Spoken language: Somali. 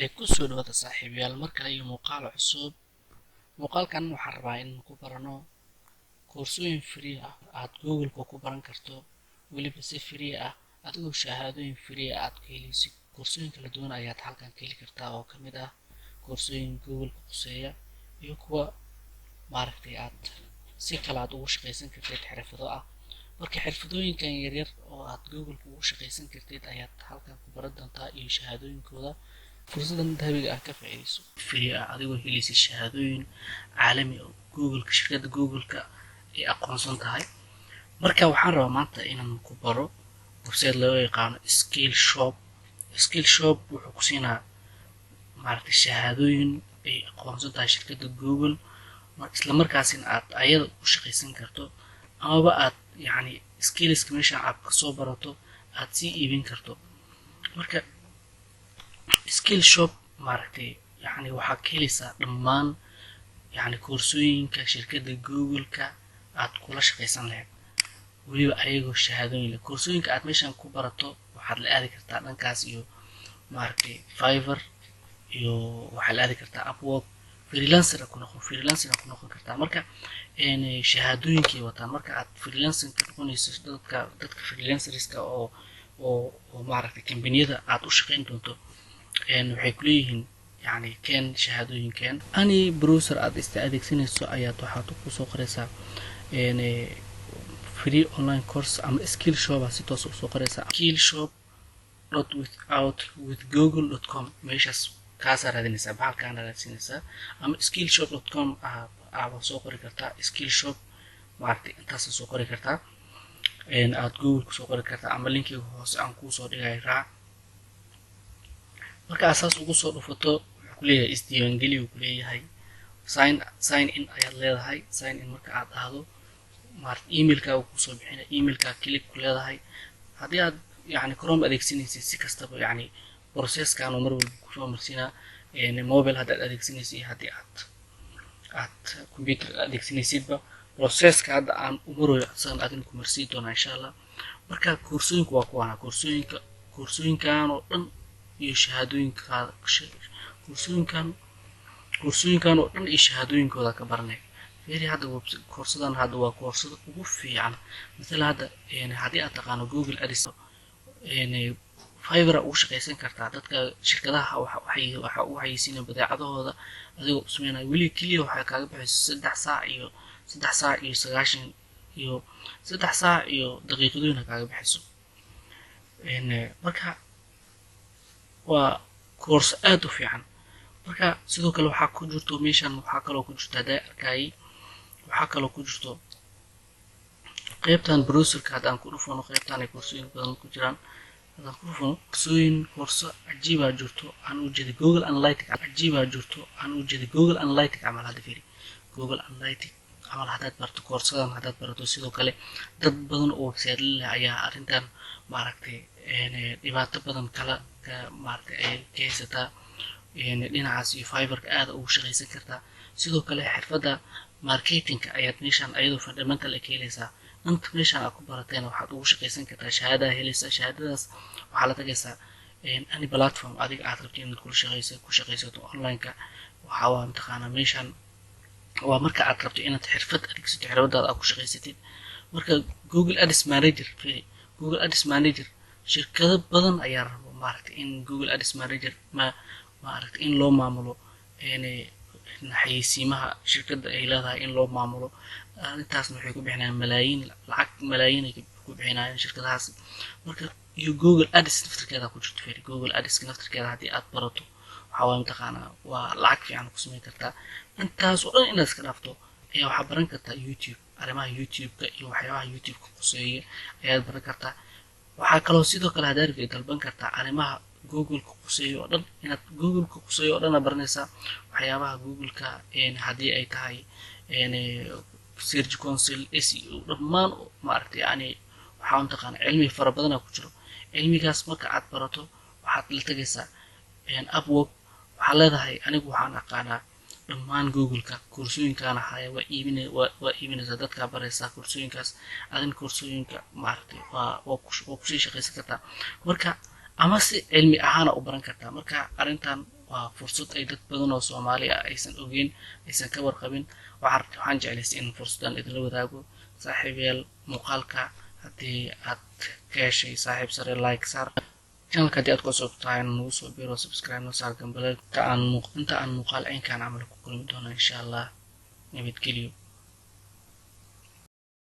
Ee kusoo dhawaada, saaxiibayaal, mar kale iyo muuqaal cusub. Muuqaalkan waxaan rabaa in ku barano koorsooyin free ah aad Google-ka ku baran karto, weliba si free ah, adigoo shahaadooyin free ah aad ka heleysid. Koorsooyin kala duwan ayaad halkan ka heli kartaa, oo kamid ah koorsooyin Google-ka quseeya iyo kuwa maaragtay aad si kale aad ugu shaqaysan kartid, xirfado ah. Marka xirfadooyinkan yaryar oo aad Google-ka ugu shaqaysan kartid ayaad halkan ku baran doontaa iyo shahaadooyinkooda. Fursadan dahabiga ah ka faa'iidayso, free ah, adigoo helaysid shahaadooyin caalami oo Google-ka, shirkadda Google-ka ay aqoonsan tahay. Marka waxaan rabaa maanta inaan ku baro website loo yaqaano Skillshop. Skillshop wuxuu ku siinaa, maaragtay, shahaadooyin ay aqoonsan tahay shirkadda Google, isla markaasina aad ayada ku shaqaysan karto, amaba aad yacni skillska meesha aad kasoo barato aad sii iibin karto. Marka Skillshop, maaragtay, yacni waxaad ka helaysaa dhammaan yacni koorsooyinka shirkadda Google-ka aad kula shaqaysan lahayd, weliba ayagoo shahaadooyin leh. Koorsooyinka aad meeshan ku barato waxaad la aadi kartaa dhankaas iyo, maaragtay, Fiverr, iyo waxaad la aadi kartaa Upwork. Freelancer ku noqon kartaa. Marka shahaadooyinkay wataan, marka aad freelancing ka noqonayso, dadka freelancerska oo maaragtay kambaniyada aad u shaqayn doonto waxay kuleeyihiin yacni keen shahaadooyinkeen. Any browser aad ista adeegsanayso ayaad waxaad kusoo qoraysaa free online course ama Skillshop si toos usoo qoraysaa, skillshop.without with google.com. Meeshaas kaasaa raadinaysaa, bahalkaana raadsinaysaa, ama skillshop.com aaba soo qori kartaa. Skillshop, maaragtay, intaasa soo qori kartaa, aad Google kusoo qori kartaa, ama linkiga hoose aan kuusoo dhigay raac. Marka aad saas ugu soo dhufato, wuxuu kuleeyahay isdiiwaangeli uu kuleeyahay. Sign in ayaad leedahay. Sign in marka aad dhahdo, maarata, emailkaaga kusoo bixina, emailkaa click ku leedahay. Haddii aad yacni Chrome adeegsanaysid, si kastaba yacni processkan mar walba kusoo marsiinaa. Mobile haddaad adeegsanaysid iyo haddii aad computer adeegsanaysidba, processka hadda aan u marayo asagan adina ku marsiin doonaa, insha Allah. Marka koorsooyinku waa kuwaana, koorsooyinkan oo dhan iyo shahaadooyinka, koorsooyinkan oo dhan iyo shahaadooyinkooda ka baranay. Fiiri hadda koorsadan, hadda waa koorsada ugu fiican. Mathalan hadda haddii aad taqaano Google Ads, Fiverr ugu shaqaysan kartaa. Dadka shirkadaha waxa ugu xayeysiinaya badeecadahooda adigoo u sameynaya. Weli keliya waxay kaaga baxaysa 3 saac iyo 3 saac iyo 90 iyo 3 saac iyo daqiiqadooyin kaaga baxayso. Marka waa koorso aad u fiican. Marka sidoo kale waxaa ku jirto meeshan, waxaa kaloo ku jirto, haddaa arkayay, waxaa kaloo ku jirto qaybtan browserka. Haddaan ku dhufano qaybtan ay koorsooyin badan ku jiraan, haddaan ku dhufano koorsooyin, koorso cajiibaa jirto aan u jeeday, Google Analytic cajiibaa jirto aan u jeeday, Google Analytic camal. Hadda fiiri, Google Analytic camal haddaad barto, koorsadan haddaad barato, sidoo kale dad badan oo website leh ayaa arrintan, maaragtay, dhibaato badan kala ka, maaragtay, ay ka haysataa dhinacaas iyo Fiverrka aada ugu shaqaysan kartaa. Sidoo kale xirfadda marketingka ayaad meeshan ayadoo fundamental ay ka helaysaa. Inta meeshan aad ku baratayna waxaad ugu shaqaysan kartaa, shahaadaha helaysaa. Shahaadadaas waxaa la tagaysaa any platform adiga aad rabto inaad kula shaqayso, ku shaqaysato online-ka. Waxaa waa mataqaanaa, meeshan waa marka aad rabto inaad xirfad adeegsato, xirfadaada aad ku shaqaysatid. Marka Google Ads Manager, fiiri, Google Ads Manager, shirkado badan ayaa rabo, maaragtay, in Google Ads Manager ma maaragtay in loo maamulo xayeysiimaha shirkadda ay leedahay in loo maamulo. Arrintaasna waxay ku bixinayaan malaayiin lacag, malaayiin ay ku bixinayaan shirkadahaas. Marka iyo Google Ads naftirkeeda ku jirto. Fiiri, Google Adska naftirkeeda haddii aad barato, waxaa waay mataqaanaa, waa lacag fiican ku samayn kartaa. Intaas oo dhan inaad iska dhaafto ayaa waxaa baran kartaa YouTube, arrimaha YouTube-ka iyo waxyaabaha YouTube-ka quseeya ayaad baran kartaa. Waxaa kaloo sidoo kale haddaad rabtid dalban kartaa arrimaha Google-ka quseeyo oo dhan, inaad Google-ka quseeyo oo dhan aad baranaysaa, waxyaabaha Google-ka, haddii ay tahay Search Console, SEO, dhammaan, maaragtay, yani waxaa mataqaana cilmi fara badanaa ku jiro. Cilmigaas marka aad barato, waxaad la tagaysaa Upwork. Waxaad leedahay, "Anigu waxaan aqaanaa dhammaan Google-ka, koorsooyinkaana haya." Waa iibinaysaa, dadkaa baraysaa koorsooyinkaas, adin koorsooyinka, maaragtay, waa kusii shaqaysan kartaa. Marka ama si cilmi ahaana u baran kartaa. Marka arrintan Waa fursad ay dad badan oo Soomaali ah aysan ogeyn, aysan ka warqabin. Waxaan jeclaystay in fursaddan idinla wadaago, saaxiibayaal. Muuqaalka haddii aad ka heshay, saaxiib sare, like saar. Channelka haddii aad ku cusub tahay, nagu soo biro, subscribe noo saar, gambaleel. Inta aan muuqaal caynkaan camal ku kulmi doono, insha Allah, nabadgelyo.